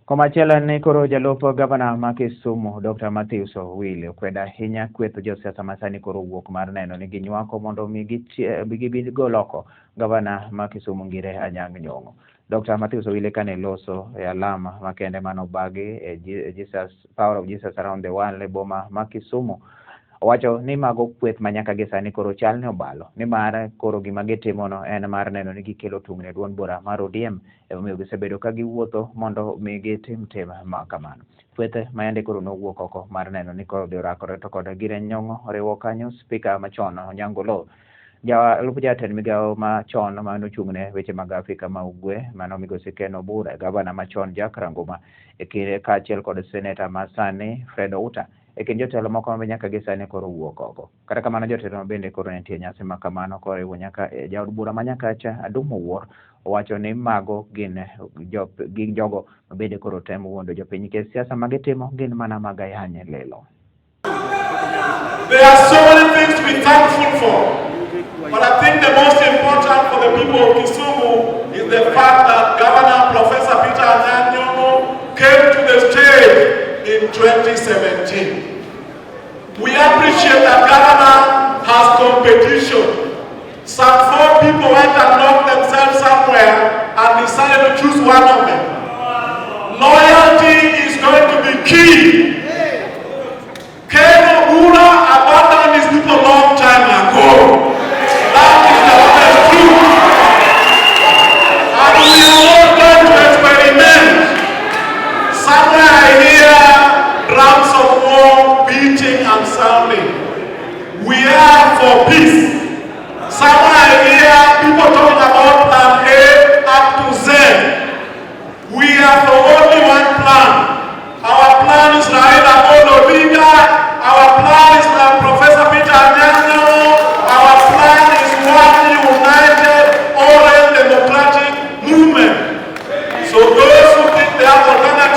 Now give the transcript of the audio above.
Komachielo en ni koro jalup gavana ma Kisumu Dr. Matthews Owili okwedo ahinya kweth josiasa ma sani koro wuok mar neno ni ginywako mondo mi gibi gol oko gavana ma Kisumu Ngire Anyang' Nyong'o. Dr. Matthews Owili kane loso e alam makende manobagi e Jesus, Power of Jesus Around the World e boma ma Kisumu owacho ni mago kweth ma nyaka gi sani koro chal ni obalo nimar koro gima gitimono en mar neno ni gikelo tungni e duond bura mar ODM emomiyo gisebedo ka giwuotho mondo mi gitim tim ma kamano. Kweth ma yande koro nowuok oko mar neno ni koro odhi orakore to kod Ngire Nyong'o oriwo kanyo spika machon Onyango Oloo, jalup jatend migawo machon manochung' ne weche mag Afrika ma Ugwe mano migosi Ken Obure, gavana machon Jack Ranguma e kinde kaachiel kod seneta ma sani Fred Outa e kind jotelo moko ma nyaka gi sani koro wuok oko. Kata kamano jotelo ma bende koro nitie nyasi ma kamano koriwo nyaka jaod bura ma Nyakacha Adum Owuor owacho ni mago gin gin jogo ma bende koro temo wuondo jopiny nikech siasa ma gitimo gin mana mag ayany lilo. There are so many things to be thankful for. But I think the most important for the people of Kisumu is the fact that Governor Professor Peter Anyang' Nyong'o came to the stage in 2017. We appreciate that Governor has competition. Some four people went and locked themselves somewhere and decided to choose one of them. Loyalty is going to be key. Ken Obura abandoned his people long time ago. That is the honest truth. And we are not going to experiment. Somewhere I hear drums of war beating and sounding. We are for peace. Somewhere I hear people talking about plan A up to Z. We are for only one plan. Our plan is Raila Amolo Odinga. Our plan is Professor Peter Anyang' Nyong'o. Our plan is one united, orange democratic movement. So those